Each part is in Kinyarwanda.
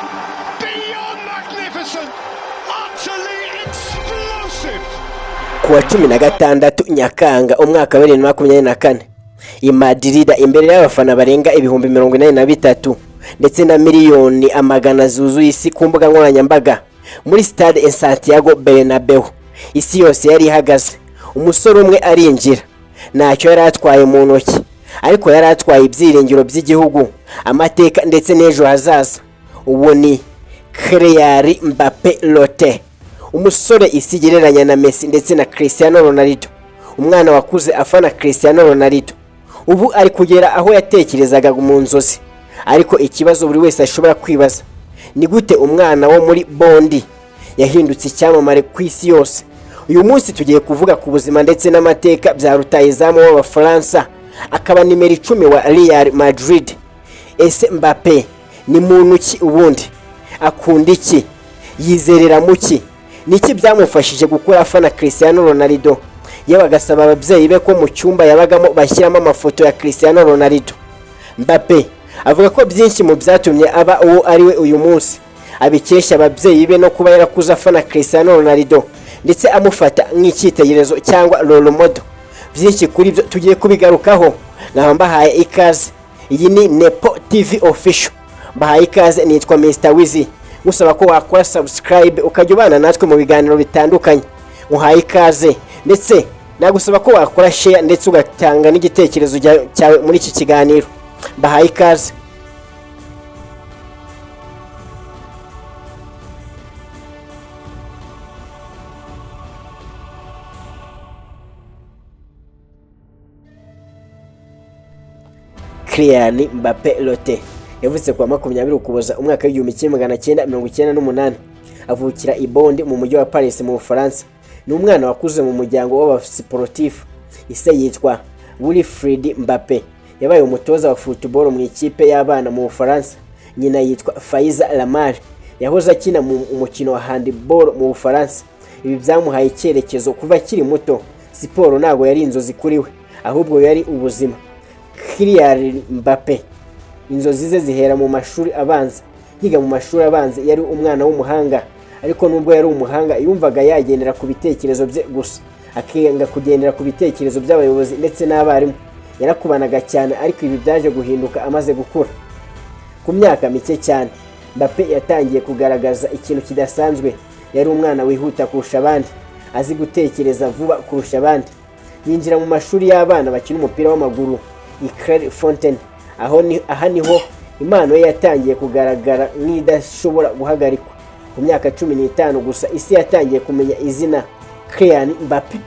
Beyond magnificent! Utterly explosive! Ku wa 16 Nyakanga umwaka wa 2024, i Madrid, imbere y'abafana barenga 83,000 ndetse na miliyoni amagana zuzuye isi ku mbuga nkoranyambaga, muri stade Santiago Bernabeu, isi yose yari ihagaze. Umusore umwe arinjira. Ntacyo yari atwaye mu ntoki, ariko yari atwaye ibyiringiro by'igihugu, amateka ndetse n'ejo hazaza. Uwo ni Kylian Mbappe Lottin, umusore isi igereranya na Messi ndetse na Cristiano Ronaldo. Umwana wakuze afana Cristiano Ronaldo, ubu ari kugera aho yatekerezaga mu nzozi. Ariko ikibazo buri wese ashobora kwibaza ni gute umwana wo muri Bondi yahindutse icyamamare ku isi yose? Uyu munsi tugiye kuvuga ku buzima ndetse n'amateka bya rutahizamu w'Abafaransa, akaba nimero 10 wa Real Madrid. Ese Mbappe ni muntu ki ubundi? Akunda iki? Yizerera mu ki? Niki byamufashije gukura afana Cristiano Ronaldo, yewe agasaba ababyeyi be ko mu cyumba yabagamo bashyiramo amafoto ya Cristiano Ronaldo? Mbappe avuga ko byinshi mu byatumye aba uwo ari we uyu munsi abikesha ababyeyi be no kuba yarakuze afana Cristiano Ronaldo, ndetse amufata nk'icyitegererezo cyangwa role model. Byinshi kuri byo tugiye kubigarukaho. Nkaba mbahaye ikaze. Iyi ni Nepo TV Official. Mbahaye ikaze, nitwa Mr Wizi. Gusaba ko wakora subscribe ukajya ubana natwe mu biganiro bitandukanye. Muhaye ikaze, ndetse nagusaba ko wakora share ndetse ugatanga n'igitekerezo cyawe muri iki kiganiro. Mbahaye ikaze. Kylian Mbappe Lottin yavutse kuwa 20 Ukuboza umwaka w'1998, avukira i Bondy mu mujyi wa Paris mu Bufaransa. Ni umwana wakuze mu muryango w'abasiporutifu. Ise yitwa Wilfried Mbappe, yabaye umutoza wa football mu ikipe y'abana mu Bufaransa. Nyina yitwa Faiza Lamar, yahoze akina mu umukino wa handball mu Bufaransa. Ibi byamuhaye icyerekezo kuva akiri muto. Siporo ntabwo yari inzozi kuri we, ahubwo yari ubuzima. Kylian Mbappe inzozi ze zihera mu mashuri abanza. Yiga mu mashuri abanza yari umwana w'umuhanga, ariko nubwo yari umuhanga yumvaga yagendera ku bitekerezo bye gusa, akanga kugendera ku bitekerezo by'abayobozi ndetse n'abarimu. Yarakubanaga cyane, ariko ibi byaje guhinduka amaze gukura. Ku myaka mike cyane, Mbappe yatangiye kugaragaza ikintu kidasanzwe. Yari umwana wihuta kurusha abandi, azi gutekereza vuba kurusha abandi. Yinjira mu mashuri y'abana bakina umupira w'amaguru i Clairefontaine. Aho ni aha niho impano ye yatangiye kugaragara nk'idashobora guhagarikwa. Ku myaka 15 gusa, isi yatangiye kumenya izina Kylian Mbappe.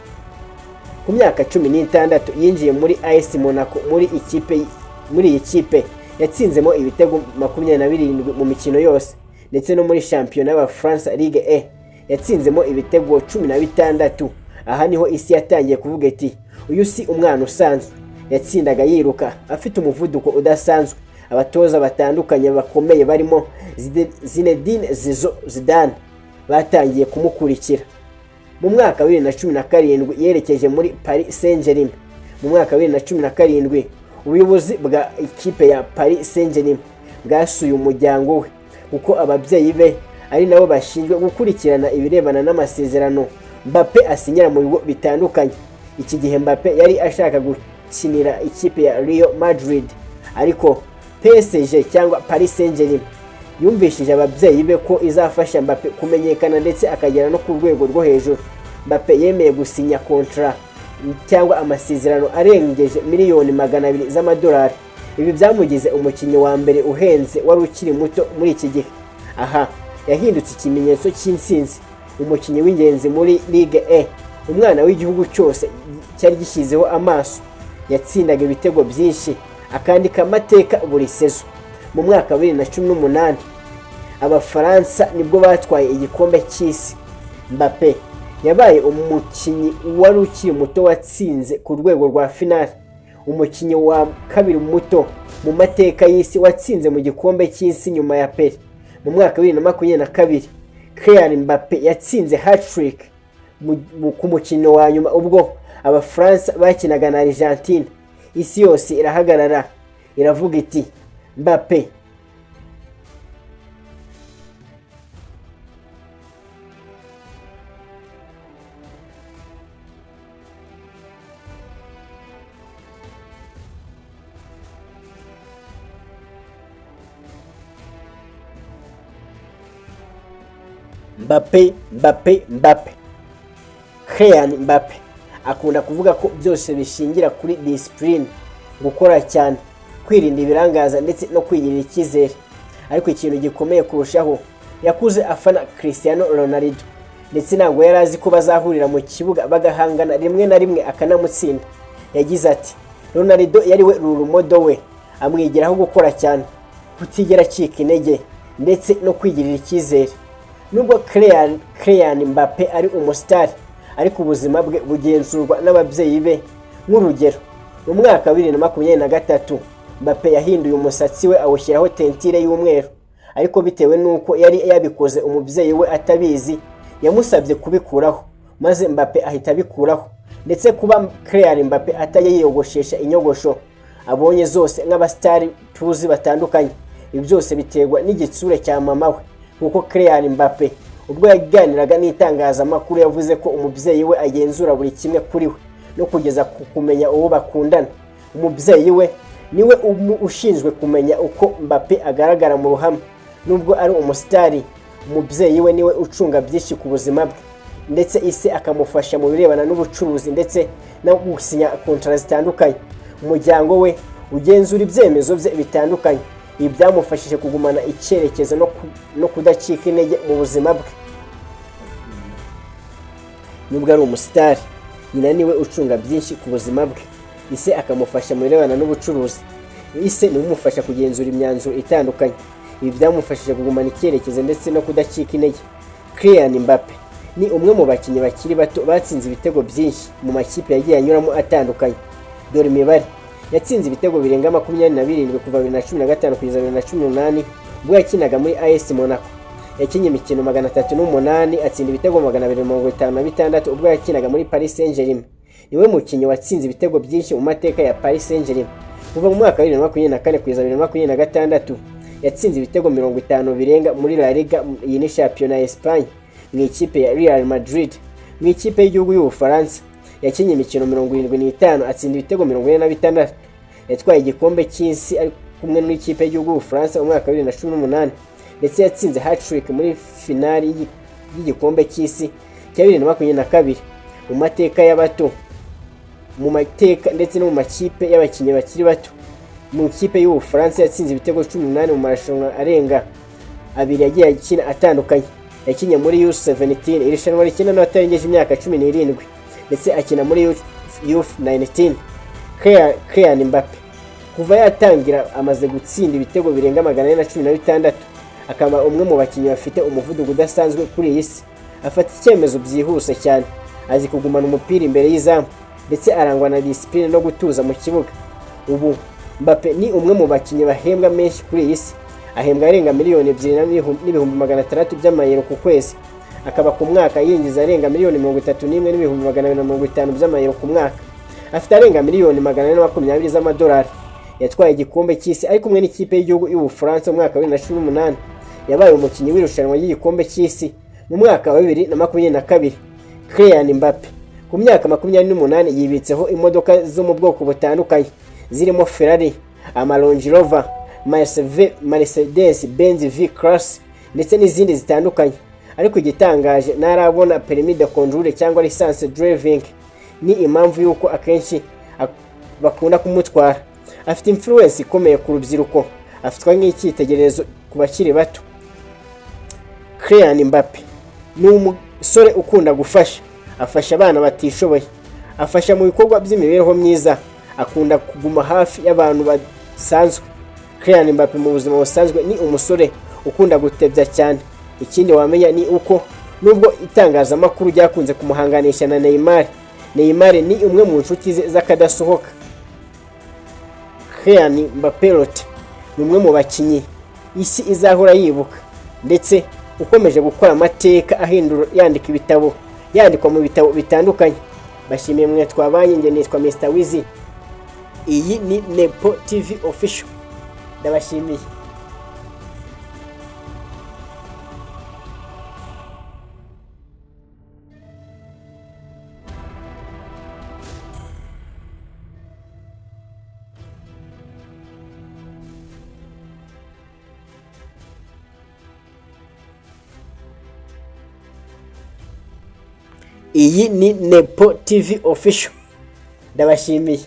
Ku myaka 16 yinjiye muri AS Monaco. Muri iyi kipe yatsinzemo ibitego 27 mu mikino yose, ndetse no muri shampiyona y'Abafaransa Ligue 1 yatsinzemo ibitego 16. Aha niho isi yatangiye kuvuga iti: "Uyu si umwana usanzwe." Yatsindaga yiruka, afite umuvuduko udasanzwe. Abatoza batandukanye bakomeye barimo Zinedine Zizo Zidane batangiye kumukurikira. Mu mwaka wa 2017 yerekeje muri Paris Saint-Germain. Mu mwaka wa 2017 ubuyobozi bwa ikipe ya Paris Saint-Germain bwasuye umuryango we, kuko ababyeyi be ari nabo bashinzwe gukurikirana ibirebana n'amasezerano Mbappe asinyira mu bigo bitandukanye. Iki gihe Mbappe yari ashaka gukinira ikipe ya Real Madrid, ariko PSG cyangwa Paris Saint-Germain yumvishije ababyeyi be ko izafasha Mbappe kumenyekana ndetse akagera no ku rwego rwo hejuru. Mbappe yemeye gusinya contrat cyangwa amasezerano arengeje miliyoni 200 z'amadolari. Ibi byamugize umukinnyi wa mbere uhenze wari ukiri muto muri iki gihe. Aha yahindutse ikimenyetso cy'intsinzi, umukinnyi w'ingenzi muri Ligue 1, umwana w'igihugu cyose cyari gishyizeho amaso. Yatsindaga ibitego byinshi, akandika amateka buri saison. Mu mwaka wa 2018 Abafaransa nibwo batwaye igikombe cy'isi. Mbappe yabaye umukinnyi wari ukiri muto watsinze ku rwego rwa finale, umukinnyi wa kabiri muto mu mateka y'isi watsinze mu gikombe cy'isi nyuma ya Pele. Mu mwaka wa 2022 Kylian Mbappe yatsinze hat-trick ku mukino wa nyuma ubwo Abafaransa bakinaga na Argentine. Isi yose irahagarara, iravuga iti: "Mbappe." Mbappe, Mbappe, Mbappe. Kylian Mbappe akunda kuvuga ko byose bishingira kuri discipline, gukora cyane, kwirinda ibirangaza ndetse no kwigirira icyizere. Ariko ikintu gikomeye kurushaho, yakuze afana Cristiano Ronaldo, ndetse ntabwo yari azi ko bazahurira mu kibuga bagahangana, rimwe na rimwe akanamutsinda. Yagize ati: "Ronaldo yari we role model we, amwigiraho gukora cyane, kutigera acika intege ndetse no kwigirira icyizere." Nubwo Kylian Mbappe ari umusitari, ariko ubuzima bwe bugenzurwa n'ababyeyi be. Nk'urugero, mu mwaka wa 2023 Mbappe yahinduye umusatsi we, awushyiraho teinture y'umweru, ariko bitewe n'uko yari yabikoze umubyeyi we atabizi, yamusabye kubikuraho, maze Mbappe ahita abikuraho. Ndetse kuba Kylian Mbappe atajya yiyogoshesha inyogosho abonye zose nk'abasitari tuzi batandukanye, ibi byose biterwa n'igitsure cya mama we, kuko Kylian Mbappe ubwo yaganiraga n'itangazamakuru yavuze ko umubyeyi we agenzura buri kimwe kuri we, no kugeza ku kumenya uwo bakundana. Umubyeyi we niwe ushinzwe kumenya uko Mbappe agaragara mu ruhame. Nubwo ari umusitari, umubyeyi we niwe ucunga byinshi ku buzima bwe, ndetse ise akamufasha mu birebana n'ubucuruzi ndetse no gusinya kontara zitandukanye. Umuryango we ugenzura ibyemezo bye bitandukanye. Ibi byamufashije kugumana icyerekezo no kudacika intege mu buzima bwe. Nubwo ari umusitari, nyina niwe ucunga byinshi ku buzima bwe, ise akamufasha mu birebana n'ubucuruzi. Ise niwe umufasha kugenzura imyanzuro itandukanye. Ibi byamufashije kugumana icyerekezo ndetse no kudacika intege. Kylian Mbappe ni umwe mu bakinnyi bakiri bato batsinze ibitego byinshi mu makipe yagiye anyuramo atandukanye. Dore imibare: yatsinze ibitego birenga 27 kuva 2015 kugeza 2018 ubwo yakinaga muri AS Monaco. Yakinnye imikino 308, atsinda ibitego 256 ubwo yakinaga muri Paris Saint-Germain. Niwe mukinnyi watsinze ibitego byinshi mu mateka ya Paris Saint-Germain. Kuva mu mwaka wa 2024 kugeza 2026 yatsinze ibitego 50 birenga muri La Liga, iyi ni shampiyona ya Espagne, mu ikipe ya Real Madrid. Mu ikipe y'igihugu y'Ubufaransa yakinnye imikino 75, atsinda ibitego 46. Yatwaye igikombe cy'isi ari kumwe n'ikipe y'igihugu y'Ubufaransa mu mwaka wa 2018, ndetse yatsinze hat-trick muri finali y'igikombe cy'isi cya 2022. Mu mateka y'abato, mu mateka ndetse no mu makipe y'abakinnyi bakiri bato, mu ikipe y'Ubufaransa yatsinze ibitego 18 mu marushanwa arenga abiri yagiye akina atandukanye. Yakinnye muri U17, irushanwa rikina n'abatarengeje imyaka 17, ndetse akina muri Youth 19. Kylian Mbappe kuva yatangira amaze gutsinda ibitego birenga 416, akaba umwe mu bakinnyi bafite umuvuduko udasanzwe kuri iyi si. Afata icyemezo byihuse cyane, azi kugumana umupira imbere y'izamu, ndetse arangwa na discipline no gutuza mu kibuga. Ubu Mbappe ni umwe mu bakinnyi bahembwa menshi kuri iyi si. Ahembwa arenga 2,600,000 by'amayero ku kwezi, akaba ku mwaka yinjiza arenga 31,250,000 by'amayero ku mwaka. Afite arenga miliyoni 420 z'amadolari. Yatwaye igikombe cy'isi ari kumwe n'ikipe y'igihugu y'Ubufaransa mu mwaka wa 2018. Yabaye umukinnyi w'irushanwa ry'igikombe cy'isi mu mwaka wa 2022. Kylian Mbappe ku myaka 28 yibitseho imodoka zo mu bwoko butandukanye zirimo Ferrari, ama Range Rover, Mercedes Benz V Class ndetse n'izindi zitandukanye. Ariko igitangaje, ntarabona permis de conduire cyangwa licence driving. Ni impamvu y'uko akenshi bakunda kumutwara. Afite influence ikomeye ku rubyiruko, afatwa nk'icyitegererezo ku bakiri bato. Kylian Mbappe ni umusore ukunda gufasha, afasha abana batishoboye, afasha mu bikorwa by'imibereho myiza, akunda kuguma hafi y'abantu basanzwe. Kylian Mbappe mu buzima busanzwe ni umusore ukunda gutebya cyane. Ikindi wamenya ni uko nubwo itangazamakuru ryakunze kumuhanganisha na Neymar, Neymar ni umwe mu nshuti ze z'akadasohoka. Kylian Mbappe Lottin ni umwe mu bakinnyi isi izahora yibuka, ndetse ukomeje gukora amateka ahindura, yandika ibitabo, yandikwa mu bitabo bitandukanye. Bashimiye mwe twabanye. Njye nitwa Mr Wizi, iyi ni Nepo TV Official. Ndabashimiye. Iyi ni Nepo TV Official, ndabashimiye.